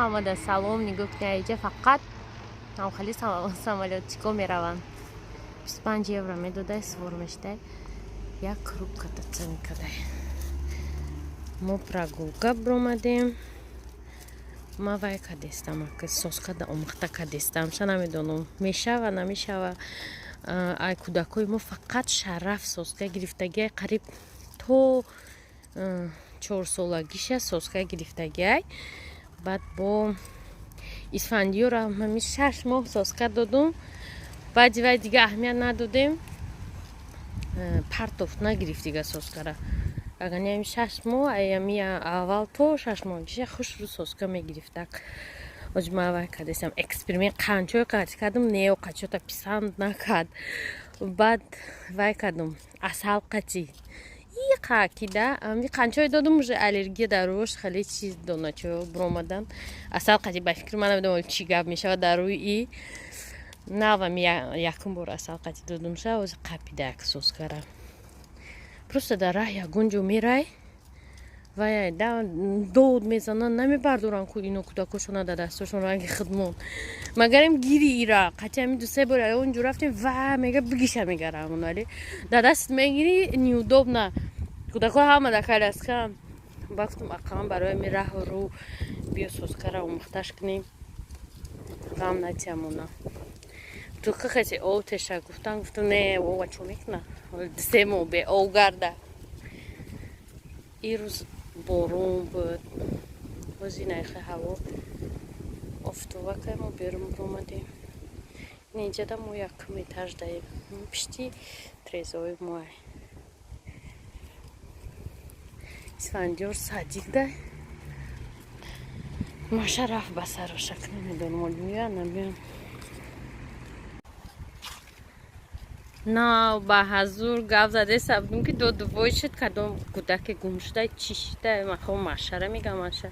Ҳамада салом нигоҳ кунед, инҷа фақат ҳамхали самолётчико мераванд. 25 евро медодай, свор мештай. Як круг кататься мекардай. Мо прогулка бромадем. Ма вай кадестам, соска да омӯхта кадестам. Ша намедонам, мешава, намешава. Ай кӯдакҳои мо фақат Шараф соска гирифтагиай, қариб то 4 солагиша соска гирифтагиай. Баъд бо Исфандиёра ҳами 6 моҳ соска додум. Баъди вай дига аҳамият надодем. Партофт, нагирифт дига соскара. Агар не, ами 6 моҳ, ами аввал то 6 моҳгиша хушрӯ соска мегирифтак. Ози ма вай кардестам эксперимент, қанчои қати кардам, нео қачота писанд накард. Баъд вай кардам, асал қати иқакида ами қанчое додум, уже аллергия дар рӯш, хеле чиз доначо буромадан. Асал қати, ба фикри ман, намедонам, чӣ гап мешавад дар рӯи и навами. Якум бор асал қати додумша, ози қапида як соскара. Просто дар раҳ ягон ҷо мерай, вай дод мезананд, намебардоранд ку ино кӯдакошона дар дастошон, ранги хидмон. Магарем гири ира қати ҳами 2-се бор он ҷо рафтем, ва мега бигиша мегарамон, вале дар даст мегирӣ, неудобно, кӯдакҳо ҳама дар коляска. Ба гуфтам, ақаллан барои ами раҳу рӯ биё соскара омӯхташ кунем, ғам натиямона. Тука хеси ов теша гуфтан, гуфтам, не, ова чо мекуна, 2-се моҳ бе ов гарда. Ирӯз борон буд, бози найхи ҳаво офтобакай, мо берун биромадем. Инҷада мо якум этаж даем, пишти трезои моай. Исфандиёр садик дай, маша рафт ба сарошак, намедонам, меояд, намеояд. На ба ҳазур гап задеса будем, ки додувой шуд, кадом кӯдаке гум шуда, чӣ шуда. Махо машара мегам, маша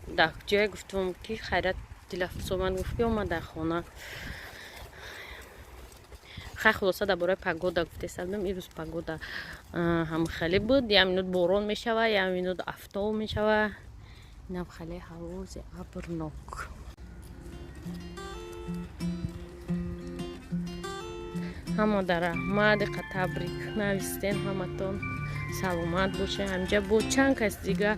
дар ҷое гуфтум, ки хайрат дилафрӯз омад, гуфт, ки омад дар хона. Хай, хулоса, дар бораи погода гуфтеса будем. Ирӯз погода ҳам хеле буд, як минут борон мешава, як минут афтоб мешава. Инам хеле ҳавози абрнок. Ҳама дар раҳмат, иқа табрик навистен, ҳаматон саломат бошед. Ҳамҷа бо чанд кас дига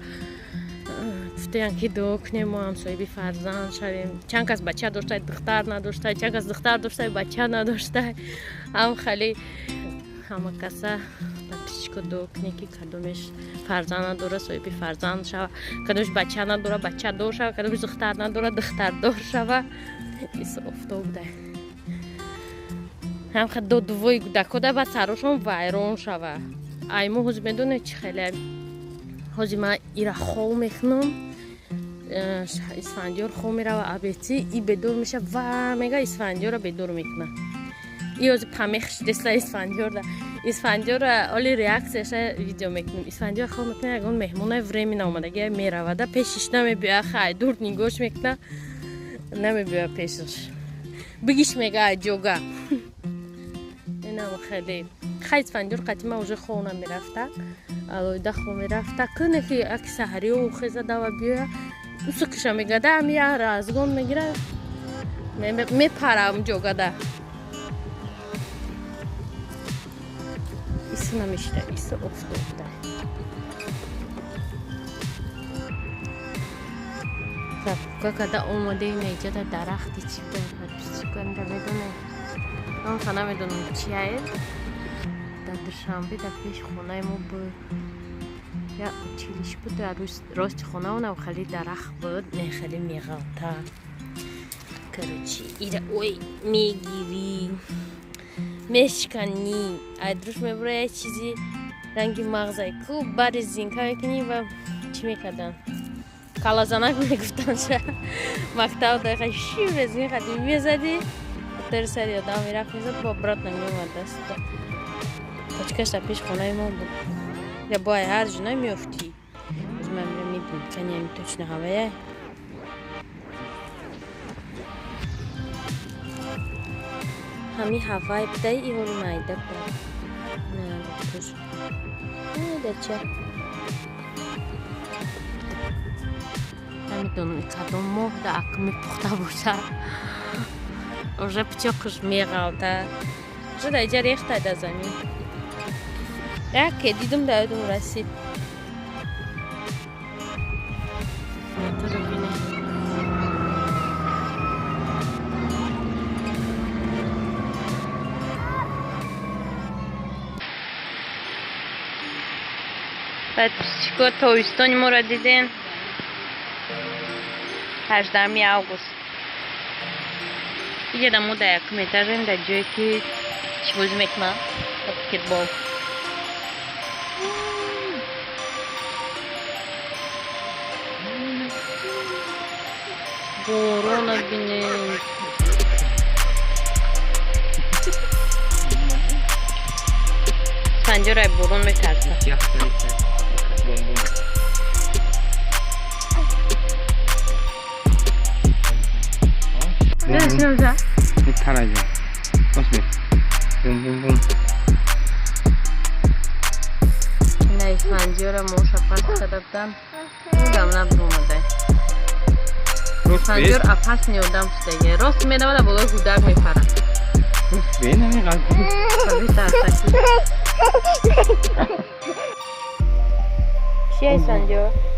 гуфтаян, ки дуо кунем, мо ҳам соҳиби фарзанд шавем. Чанд кас бача доштай, духтар надоштай, чанд кас духтар доштай, бача надоштай. Ҳам хеле ҳама каса подписчико дуо кунем, ки кадомеш фарзанд надора, соҳиби фарзанд шава, кадомеш бача надора, бачадор шава, кадомеш духтар надора, духтардор шава. Ис офтоб дай, ҳам додувои кӯдакода ба сарошон вайрон шава. Ай мо ҳозир медонед чӣ хеле, ҳозир ман ира хов мекунам, Исфандиёр хов мерава, абети и бедор меша, ва мега, Исфандиёра бедор мекуна. И ҳозир памех шудеста Исфандиёрда. Исфандиёра оли реаксияша видео мекунем. Исфандиёр хов мекуна, ягон меҳмонаи временно омадагия меравада, пешиш намебиёя, хай дур нигоҳш мекуна, намебиёя пешаш. Бигиш мега, ҷога. Инам хеле хай Исфандиёр қати ман уже хов намерафта, алоҳида хов мерафта. Куне ки аки саҳариё хеза дава биёя, усукиша мегада, ами я разгон мегира, мепарам ҷогада. Ису намешида, ису офтобда. Запука када омадем, иҷода дарахти чи подписчиконда медонед, онха намедонам чияе. Дар Душанбе дар пеши хонаи мо буд, я училиш буд, дар рости хона онам хеле дарахт буд, не хеле меғалта. Короче, ира ой мегирӣ, мешканӣ, айдруш мебура, як чизи ранги мағзай ку, бари зинка мекунӣ ва чӣ мекардан, калазанак мегуфтанд ша мактаб дақа, ши резин қадим мезадӣ, дар сари одам мерафт, мезад, бо обратно меомад даст. Точкаш дар пеши хонаи мо буд. Я бо ҳар ҷо намеёфтӣ. Оз ман мебинам, канями точно ҳавая. Ҳами ҳавай будай, иволи майда будай. На, дача. Намедонам, кадом моҳ да ак мепухта боша. Уже пичоқш меғалта. Уже дар иҷа рехта да замин. Яке дидум, да ёдум расид. Туро бинед. Подписчико, тобистони моро дидем. 18 август. Иҷа мо дар якум этажем, дар ҷое ки чӣ бозӣ мекунам? Баскетбол. Борона бинед. Санҷорай борон метарса. Тарайда. Бум бум бум. Инай Санҷора моша пас карда будам. Гам набуромадай. Санҷор опасный одам шудаги. Рост меравада, болои гудак мепарад. Чия, Санҷор?